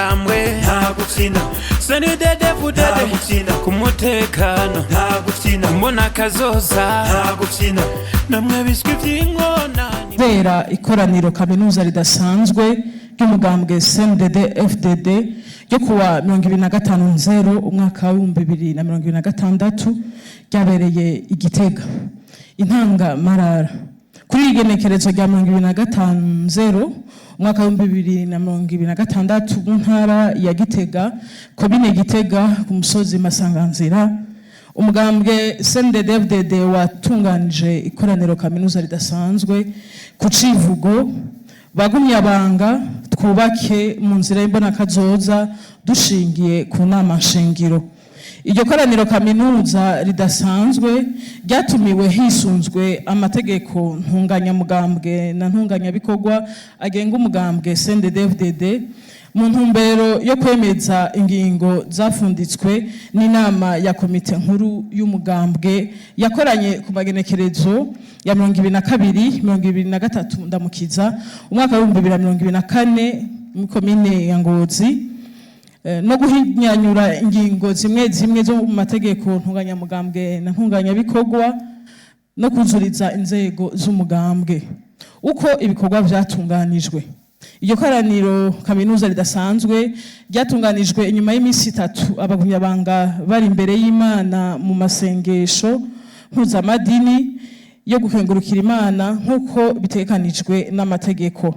Mugambwe Nta gufyina. CNDD-FDD. Nta gufyina. Ku mutekano. Nta gufyina. Mbona kazoza. Nta gufyina. Namwe biswi vy'inkona. Kubera ikoraniro kaminuza ridasanzwe ry'umugambwe CNDD FDD ryo kuwa 25 nzero umwaka wa 2026 ryabereye i Gitega. Intanga marara kuri iri genekerezo rya 25 nzero umwaka wa 2026 mu ntara ya Gitega, komine Gitega, ku musozi Masanganzira, umugambwe CNDD-FDD watunganije ikoraniro kaminuza ridasanzwe ku civugo "Bagumye abanga twubake mu nzira y'imbonakazoza dushingiye ku nama nshingiro". Iryo koraniro kaminuza ridasanzwe ryatumiwe hisunzwe amategeko ntunganyamugambwe na ntunganyabikorwa agenga umugambwe CNDD-FDD, mu ntumbero yo kwemeza ingingo zafunditswe n'inama ya komite nkuru y'umugambwe yakoranye ku magenekerezo ya 22, 23 Ndamukiza umwaka wa 2024 muri komine ya Ngozi, no guhinyanyura ingingo zimwe zimwe zo mu mategeko ntunganyamugambwe na ntunganyabikorwa no kuzuriza inzego z'umugambwe. Uko ibikorwa vyatunganijwe: iryo koraniro kaminuza ridasanzwe ryatunganijwe inyuma y'iminsi 3 abagumyabanga bari imbere y'Imana mu masengesho mpuzamadini yo gukengurukira Imana nk'uko bitegekanijwe n'amategeko.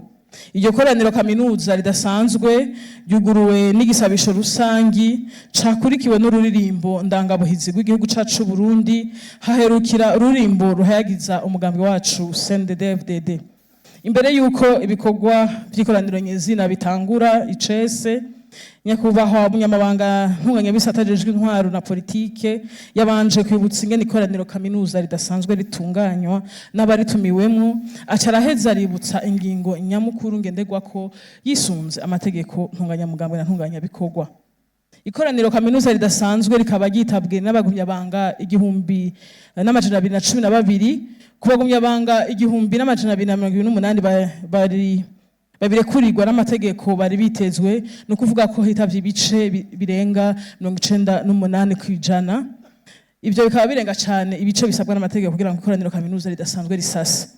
Iryo koraniro kaminuza ridasanzwe ryuguruwe n'igisabisho rusangi cakurikiwe n'ururirimbo ndangabuhizi rw'igihugu cacu Burundi, haherukira ururirimbo ruhayagiza umugambi wacu CNDD-FDD. Imbere y'uko ibikorwa vy'ikoraniro nyezina bitangura icese, nyakubahwa umunyamabanga ntunganyabisata ajejwe intwaro na politike yabanje kwibutsa ingene ikoraniro kaminuza ridasanzwe ritunganywa n'abaritumiwemwo, aca araheza aributsa ingingo nyamukuru ngenderwako yisunze amategeko ntunganyamugambwe na ntunganyabikorwa. Ikoraniro kaminuza ridasanzwe rikaba ryitabwe n'abagumyabanga 1212 ku bagumyabanga 1228 bari babirekurirwa n'amategeko bari bitezwe, ni ukuvuga ko hitavye ibice birenga 98%. Ivyo bikaba birenga cane ibice bisabwa n'amategeko kugira ngo ikoraniro kaminuza ridasanzwe risase.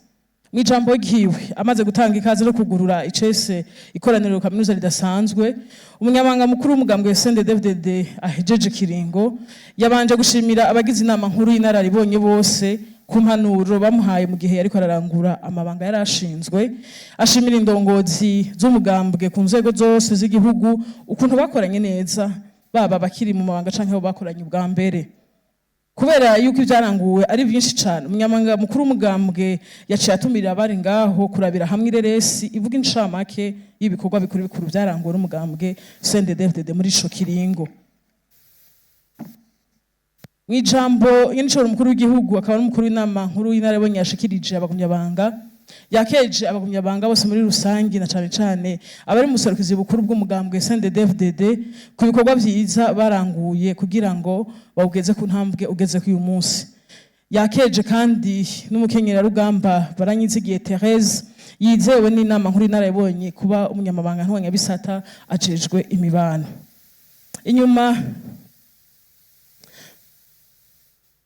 Mu ijambo ryiwe, amaze gutanga ikaze no kugurura icese ikoraniro kaminuza ridasanzwe, umunyamabanga mukuru w'umugambwe CNDD-FDD ahejeje kiringo yabanje gushimira abagize inama nkuru y'inararibonye bose ku mpanuro bamuhaye mu gihe yariko ararangura amabanga yari ashinzwe, ashimira indongozi z'umugambwe ku nzego zose z'igihugu ukuntu bakoranye neza, baba bakiri mu mabanga canke abo bakoranye ubwa mbere. Kubera yuko ibyaranguwe ari byinshi cyane, umunyamabanga mukuru w'umugambwe yaciye atumirira abari ngaho kurabira hamwe ireresi ivuga incamake y'ibikorwa bikuru bikuru byaranguwe n'umugambwe CNDD-FDD muri ico kiringo. Mu ijambo nyenicoro umukuru w'igihugu akaba n'umukuru w'inama nkuru y'inararibonye yashikirije abagumyabanga, yakeje abagumyabanga bose muri rusangi na cane cane abari mu buserukizi bukuru bw'umugambwe CNDD-FDD ku bikorwa vyiza baranguye kugira ngo bawugeze ku ntambwe ugeze k'uyu munsi. Yakeje kandi n'umukenyerarugamba Baranyizigiye Therese yizewe n'inama nkuru y'inararibonye kuba umunyamabanga ntunganyabisata ajejwe imibano.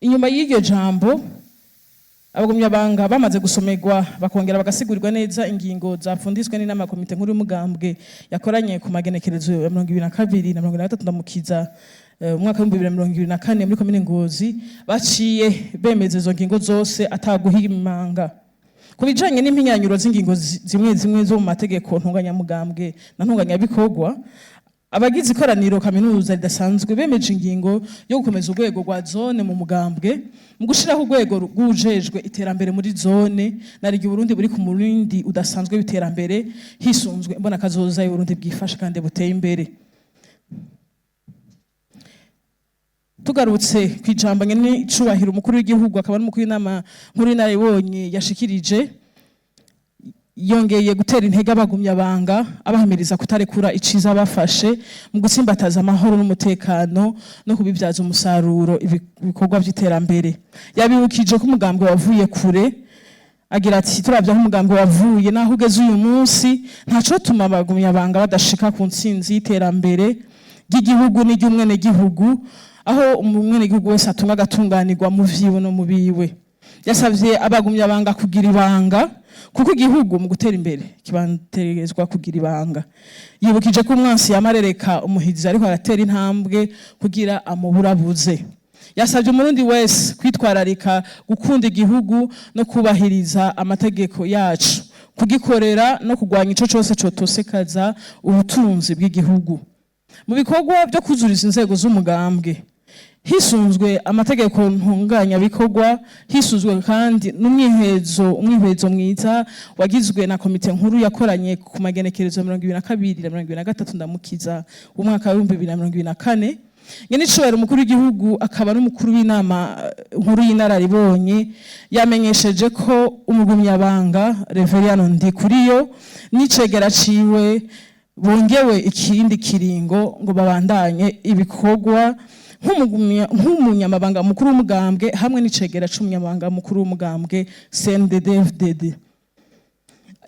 Inyuma y'iryo jambo, abagumyabanga bamaze gusomerwa bakongera bagasigurirwa neza ingingo zapfunditswe n'inama ya komite nkuru y'umugambwe yakoranye ku magenekerezo ya 22 na 23 Ndamukiza umwaka wa 2024 muri komine Ngozi, baciye bemeza izo ngingo zose ataguhimanga. Ku bijanye n'impinyanyuro z'ingingo zimwe zimwe zo mu mategeko ntunganyamugambwe na ntunganyabikorwa, abagize ikoraniro kaminuza ridasanzwe bemeje ingingo yo gukomeza urwego rwa zone mu mugambwe mu gushiraho urwego rw'ujejwe iterambere muri zone, na ryo Burundi buri ku murindi udasanzwe w'iterambere hisunzwe imbonakazoza y'Uburundi bwifashe kandi buteye imbere. Tugarutse ku ijambo nyene icubahiro umukuru w'igihugu akaba n'umukuru w'inama nkuru y'inararibonye yashikirije, yongeye gutera intege abagumyabanga, abahamiriza kutarekura iciza bafashe mu gutsimbataza amahoro n'umutekano no kubibyaza umusaruro ibikorwa by'iterambere. Yabibukije ko umugambwe wavuye kure, Agira ati: "Turavye aho umugambi wavuye naho ugeze uyu munsi, ntaco tuma abagumyabanga badashika ku ntsinzi y'iterambere ry'igihugu n'iry'umwenegihugu, aho umwenegihugu wese atunga agatunganirwa mu vyiwe no mu biwe." Yasavye abagumyabanga kugira ibanga, kuko igihugu mu gutera imbere kibantegerezwa kugira ibanga. Yibukije ko umwansi yamarereka umuhizi ariko aratera intambwe kugira amuburabuze. Yasabye Umurundi wese kwitwararika gukunda igihugu no kubahiriza amategeko yacu, kugikorera no kurwanya ico cose cotosekaza ubutunzi bw'igihugu. Mu bikorwa byo kuzuriza inzego z'umugambwe hisunzwe amategeko ntunganyabikorwa, hisunzwe kandi n'umwihezo, umwihwezo mwiza wagizwe na komite nkuru yakoranye ku magenekerezo 22 na 23 Ndamukiza w'umwaka wa 2024, nyenicubahiro umukuru w'igihugu akaba n'umukuru w'inama nkuru y'inararibonye yamenyesheje ko umugumyabanga Reveriyano Ndikuriyo n'icegera ciwe bongewe ikindi kiringo ngo babandanye ibikorwa nk'umunyamabanga mukuru w'umugambwe hamwe n'icegera c'umunyamabanga mukuru w'umugambwe CNDD-FDD.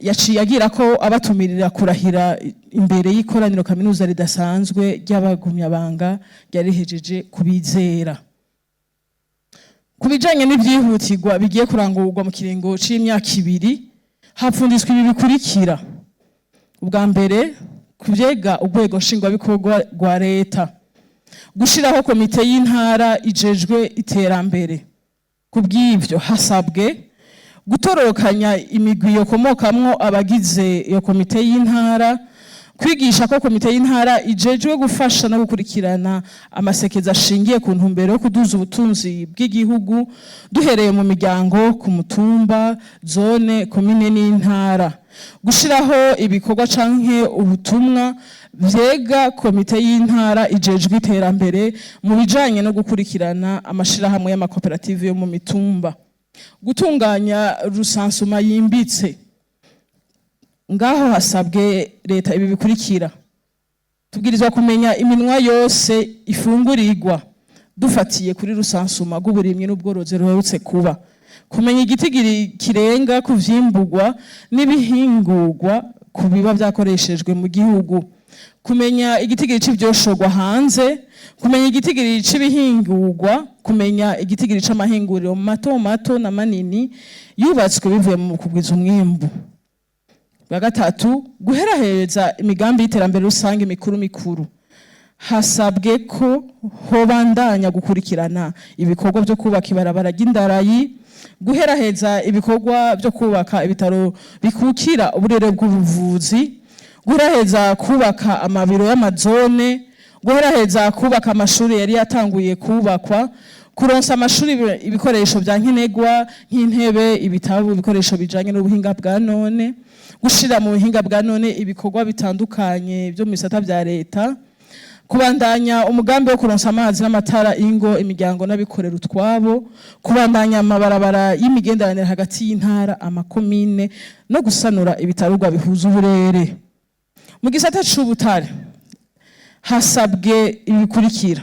Yaciye agira ko abatumirira kurahira imbere y'ikoraniro kaminuza ridasanzwe ry'abagumyabanga ryari rihejeje kubizera. Ku bijanye n'ivyihutirwa bigiye kurangurwa mu kiringo c'imyaka 2, hapfunditswe ibi bikurikira: ubwa mbere, kuvyega urwego nshingwabikorwa rwa leta, gushiraho komite y'intara ijejwe iterambere. Kubw'ivyo hasabwe gutororokanya imigwi yokomokamwo abagize iyo komite y'intara, kwigisha ko komite y'intara ijejwe gufasha no gukurikirana amasekeza ashingiye ku ntumbero yo kuduza ubutunzi bw'igihugu, duhereye mu miryango, ku mutumba, zone, komine n'intara, gushiraho ibikorwa canke ubutumwa vyega komite y'intara ijejwe iterambere mu bijanye no gukurikirana amashirahamwe y'amakoperative yo mu mitumba, gutunganya rusansuma yimbitse. Ngaho hasabwe leta ibi bikurikira: tubwirizwa kumenya iminwa yose ifungurirwa dufatiye kuri rusansuma rw'uburimyi n'ubworozi ruherutse kuba, kumenya igitigiri kirenga ku vyimburwa n'ibihingurwa ku biba vyakoreshejwe mu gihugu, kumenya igitigiri c'ivyoshorwa hanze, kumenya igitigiri c'ibihingurwa, kumenya igitigiri c'amahinguriro mato mato na manini yubatswe bivuye mu kugwiza umwimbu. Bwa gatatu, guherahereza imigambi y'iterambere rusange mikuru mikuru. Hasabwe ko hobandanya gukurikirana ibikorwa byo kubaka ibarabara ry'indarayi, guheraheza ibikorwa byo kubaka ibitaro bikukira uburere bw'ubuvuzi, guheraheza kubaka amabiro y'amazone, guheraheza kubaka amashuri yari yatanguye kubakwa, kuronsa amashuri ibikoresho vya nkenerwa nk'intebe, ibitabo, ibikoresho bijanye n'ubuhinga bwa none, gushira mu buhinga bwa none ibikorwa bitandukanye byo mu bisata vya leta, kubandanya umugambi wo kuronsa amazi n'amatara ingo, imiryango n'abikorera utwabo, kubandanya amabarabara y'imigenderanire hagati y'intara, amakomine no gusanura ibitarugwa bihuza uburere. Mu gisata c'ubutare hasabwe ibikurikira: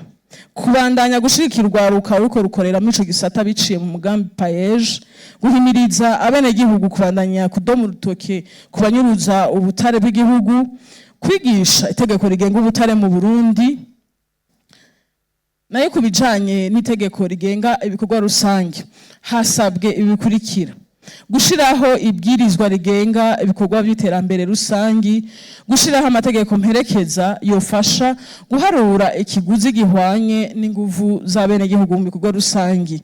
kubandanya gushigikira urwaruka ruriko rukorera muri ico gisata biciye mu mugambi PAEEJ, guhimiriza abenegihugu kubandanya kudoma urutoke ku banyuruza ubutare bw'igihugu, kwigisha itegeko rigenga ubutare mu Burundi. Nayo ku bijanye n'itegeko rigenga ibikorwa rusange hasabwe ibikurikira: gushiraho ibwirizwa rigenga ibikorwa by'iterambere rusangi, gushiraho amategeko mperekeza yofasha guharura ikiguzi gihwanye n'inguvu z'abenegihugu mu bikorwa rusangi.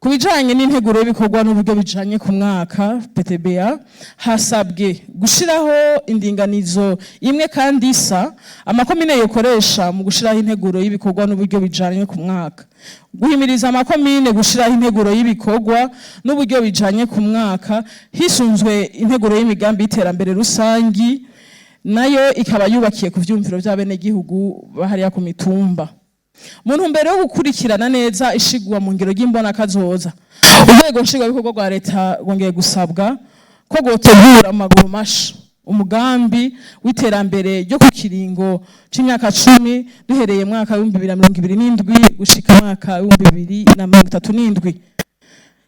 Ku bijanye n'integuro y'ibikorwa n'uburyo bijanye ku mwaka, PTBA, hasabwe gushiraho indinganizo imwe kandi isa amakomine yokoresha mu gushiraho integuro y'ibikorwa n'uburyo bijanye ku mwaka, guhimiriza amakomine gushiraho integuro y'ibikorwa n'uburyo bijanye ku mwaka hisunzwe integuro y'imigambi y'iterambere rusangi, nayo ikaba yubakiye ku vyumviro vy'abenegihugu bahariya ku mitumba. Mu ntumbero yo gukurikirana neza ishigwa mu ngiro ry'imbonakazoza, urwego nshingwabikorwa rwa leta rwongeye gusabwa ko rwotegura amaguru masha umugambi w'iterambere ryo ku kiringo c'imyaka 10, duhereye mwaka w'2027 gushika mwaka w'2037.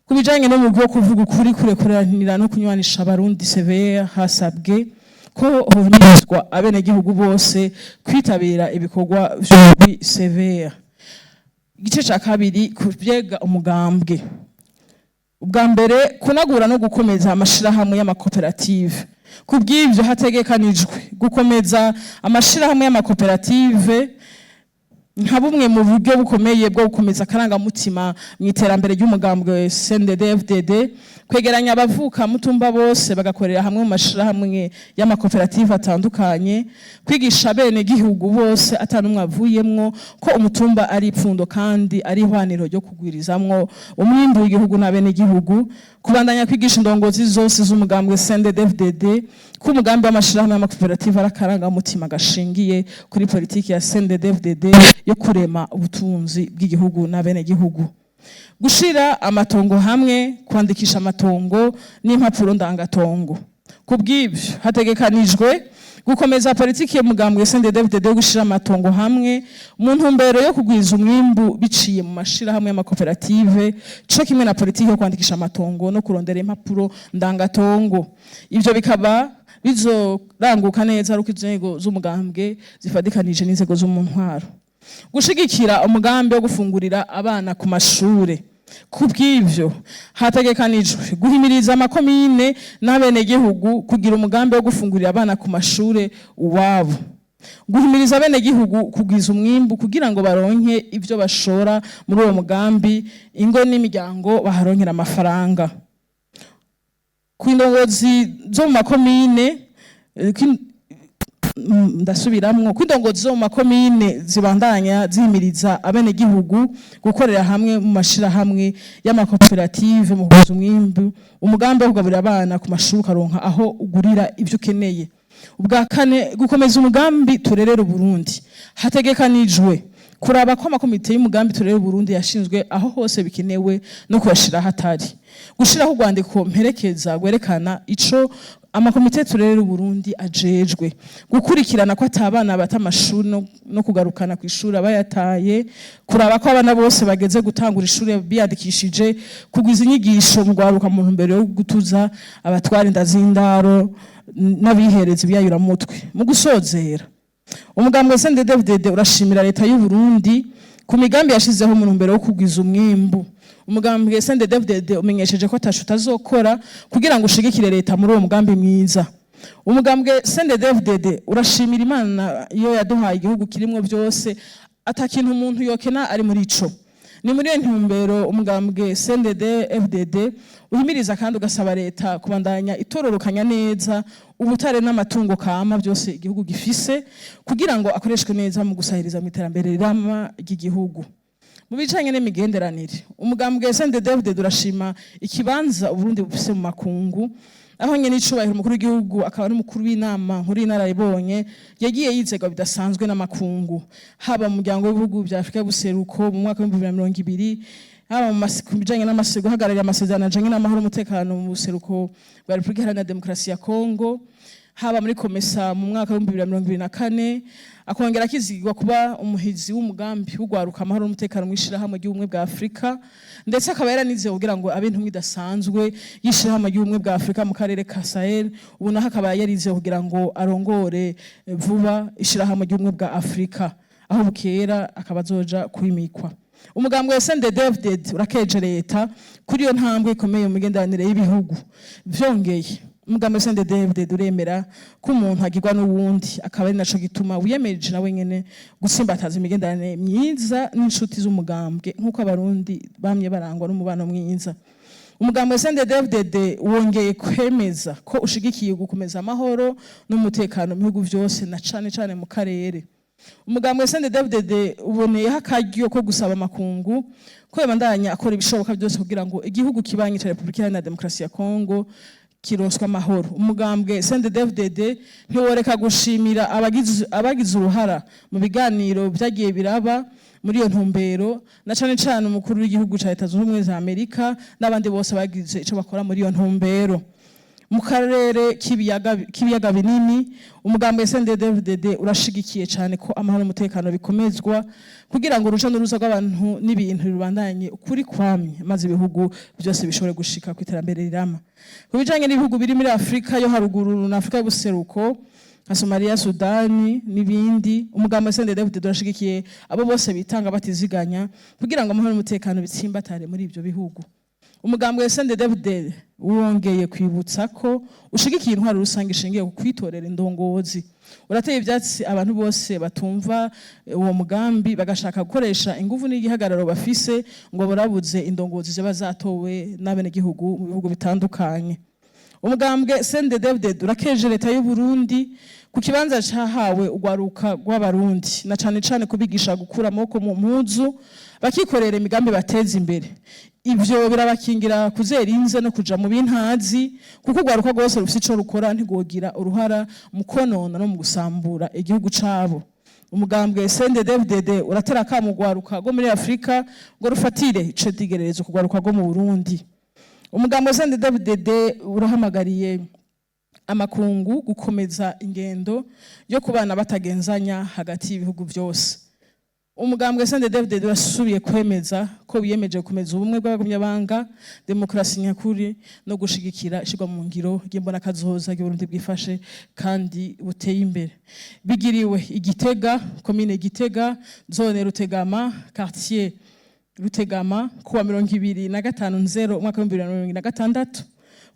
Ku bijanye n'umugwi wo kuvuga ukuri, kurekuranira no kunywanisha Abarundi, CVR, hasabwe ko hohimirizwa abenegihugu bose kwitabira ibikorwa vy'umugwi CVR. Igice ca kabiri, kuvyega umugambwe. Ubwa mbere, kunagura no gukomeza amashirahamwe y'amakoperative. Ku bw'ivyo, hategekanijwe gukomeza amashirahamwe y'amakoperative nka bumwe mu buryo bukomeye bwo gukomeza akarangamutima mu iterambere ry'umugambwe CNDD-FDD, kwegeranya abavuka mutumba bose bagakorera hamwe mu mashirahamwe y'amakoperative atandukanye, kwigisha bene gihugu bose atanumwe avuyemwo ko umutumba ari ipfundo kandi ari ihwaniro ryo kugwirizamwo umwimbu w'igihugu n'abene gihugu, kubandanya kwigisha indongozi zose z'umugambwe CNDD-FDD ko umugambi w'amashirahamwe y'amakoperative ari akarangamutima gashingiye kuri politiki ya CNDD-FDD yo kurema ubutunzi bw'igihugu n'abenegihugu, gushira amatongo hamwe, kwandikisha amatongo n'impapuro ndangatongo. Ku bw'ibyo, hategekanijwe gukomeza politiki y'umugambwe CNDD-FDD yo gushira amatongo hamwe mu ntumbero yo kugwiza umwimbu biciye mu mashirahamwe y'amakoperative, co kimwe na politiki yo kwandikisha amatongo no kurondera impapuro ndangatongo. Ivyo bikaba bizoranguka neza ari uko inzego z'umugambwe zifadikanije n'inzego zo mu ntwaro. Gushigikira umugambi wo gufungurira abana ku mashure. Ku bw'ivyo, hategekanijwe guhimiriza amakomine n'abenegihugu kugira umugambi wo gufungurira abana ku mashure uwabo, guhimiriza abenegihugu kugwiza umwimbu kugira ngo baronke ivyo bashora muri uwo mugambi, ingo n'imiryango baharonkera amafaranga. Ku ndongozi zo mu makomine, ndasubiramwo, ko indongozi zo mu makomine zibandanya zihimiriza abenegihugu gukorera hamwe mu mashirahamwe y'amakoperative mu kugwiza umwimbu, umugambi wo kugaburira abana ku mashuri, ukaronka aho ugurira ivyo ukeneye. Ubwa kane, gukomeza umugambi Turerere Uburundi. Hategekanijwe kuraba ko amakomite y'umugambi Turerere Uburundi yashinzwe aho hose bikenewe no kuyashira hatari, gushiraho urwandiko mperekeza rwerekana ico amakomite Turerere Uburundi ajejwe, gukurikirana ko atabana bata amashuri no kugarukana ku ishuri abayataye, kuraba ko abana bose bageze gutangura ishuri biyandikishije, kugwiza inyigisho mu rwaruka mu ntumbero yo gutuza abatwara inda z'indaro n'abihereza ibiyayuramutwe. Mu gusozera, umugambwe CNDD-FDD urashimira leta y'u Burundi ku migambi yashizeho mu ntumbero yo kugwiza umwimbu. Umugambwe CNDD-FDD umenyesheje ko atasho utazokora kugira ngo ushigikire leta muri uwo mugambi mwiza. Umugambwe CNDD-FDD urashimira Imana iyo yaduhaye igihugu kirimwo byose, atakintu umuntu yokena ari muri ico. Ni muri iyo ntumbero umugambwe CNDD FDD uhimiriza kandi ugasaba leta kubandanya itororokanya neza ubutare n'amatungo kama byose igihugu gifise, kugira ngo akoreshwe neza mu gusahiriza mu iterambere rirama ry'igihugu. Mu bijanye n'imigenderanire, umugambwe CNDD FDD urashima ikibanza Uburundi bufise mu makungu, aho nyene icubahiro umukuru w'igihugu akaba n'umukuru w'inama nkuru y'inararibonye yagiye yizegwa bidasanzwe n'amakungu, haba mu muryango w'ibihugu vya Afrika y'ubuseruko mu mwaka w'2020, haba ku bijanye guhagararira amasezerano ajanye n'amahoro n'umutekano mu buseruko bwa Repubulika Iharanira Demokarasi ya Kongo, haba muri COMESA mu mwaka w'2024, akongera akizigirwa kuba umuhizi w'umugambi w'ugwaruka, amahoro n'umutekano mw'ishirahamwe ry'ubumwe bwa Afrika, ndetse akaba yaranize kugira ngo abe intumwa idasanzwe y'ishirahamwe ry'ubumwe bwa Afrika mu karere ka Sahel. Ubu naho akaba yarize kugira ngo arongore vuba ishirahamwe ry'ubumwe bwa Afrika, aho bukera akaba azoja kwimikwa. Umugambwe wa CNDD-FDD urakeje leta kuri iyo ntambwe ikomeye mu migenderanire y'ibihugu. Vyongeye, umugambi wa CNDD-FDD uremera ko umuntu agirwa n'uwundi, akaba ari naco gituma wiyemeje nawe nyene gutsimbataza imigenderanire myiza n'inshuti z'umugambwe, nk'uko Abarundi bamye barangwa n'umubano mwiza. Umugambi wa CNDD-FDD wongeye kwemeza ko ushigikiye gukomeza amahoro n'umutekano mu bihugu vyose, na cane cane mu karere. Umugambi wa CNDD-FDD uboneyeho akaryo ko gusaba amakungu ko yabandanya akora ibishoboka byose kugira ngo igihugu kibanyi ca Repubulika Iharanira Demokarasi ya Kongo kironswe amahoro. Umugambwe CNDD-FDD ntiworeka gushimira abagize uruhara mu biganiro vyagiye biraba muri iyo ntumbero, na cane cane umukuru w'igihugu ca Leta Zunze Ubumwe za Amerika n'abandi bose bagize ico bakora muri iyo ntumbero. Mu karere k'ibiyaga binini, umugambi SNDD-FDD urashigikiye cyane ko amahoro n'umutekano bikomezwa kugira ngo uruja n'uruza rw'abantu n'ibintu rubandanye ukuri kwamye, maze ibihugu byose bishobore gushika ku iterambere rirama. Ku bijanye n'ibihugu biri muri Afrika yo haruguru na Afrika y'ubuseruko nka Somalia, Sudani n'ibindi, umugambi SNDD-FDD urashigikiye abo bose bitanga batiziganya kugira ngo amahoro n'umutekano bitsimbatare muri ibyo bihugu. Umugambi wa SNDD-FDD wongeye kwibutsa ko ushigikiye intwaro rusange ishingiye ku kwitorera indongozi. Urateye ivyatsi abantu bose batumva uwo mugambi bagashaka gukoresha inguvu n'igihagararo bafise ngo barabuze indongozi ziba zatowe n'abenegihugu mu bihugu bitandukanye. Umugambwe SNDD-FDD urakeje leta y'u Burundi ku kibanza cahawe urwaruka rw'Abarundi, na cane cane kubigisha gukura amaboko mu mpuzu bakikorera imigambi bateza imbere. Ivyo birabakingira kuzera inze no kuja mu bintazi, kuko urwaruka rwose rufise ico rukora ntigwogira uruhara mu konona no mu gusambura igihugu cabo. Umugambwe SNDD-FDD uratera akamo urwaruka rwo muri Afrika ngo rufatire ico cigererezo ku rwaruka rwo mu Burundi. Umugambi wa SNDD-FDD urahamagariye amakungu gukomeza ingendo yo kubana batagenzanya hagati y'ibihugu byose. Umugambwe SNDD-FDD urasubiye kwemeza ko wiyemeje gukomeza ubumwe bw'abagumyabanga, demokarasi nyakuri no gushigikira ishirwa mu ngiro ry'imbonakazoza ry'Uburundi bwifashe kandi buteye imbere. Bigiriwe Igitega, komine Gitega, zone Rutegama, quartier Rutegama, kuwa 25 nzero umwaka w'2026,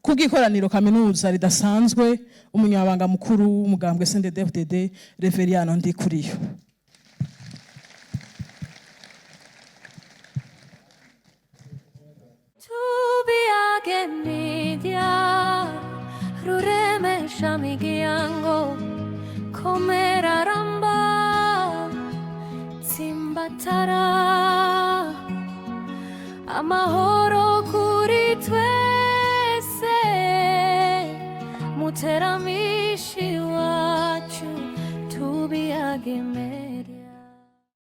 kubw'ikoraniro kaminuza ridasanzwe, umunyamabanga mukuru w'umugambwe SNDD-FDD Reveriyano Ndikuriyo. Tubiyage media ruremesha miryango komera ramba tsimbatara amahoro kuri twese muterami.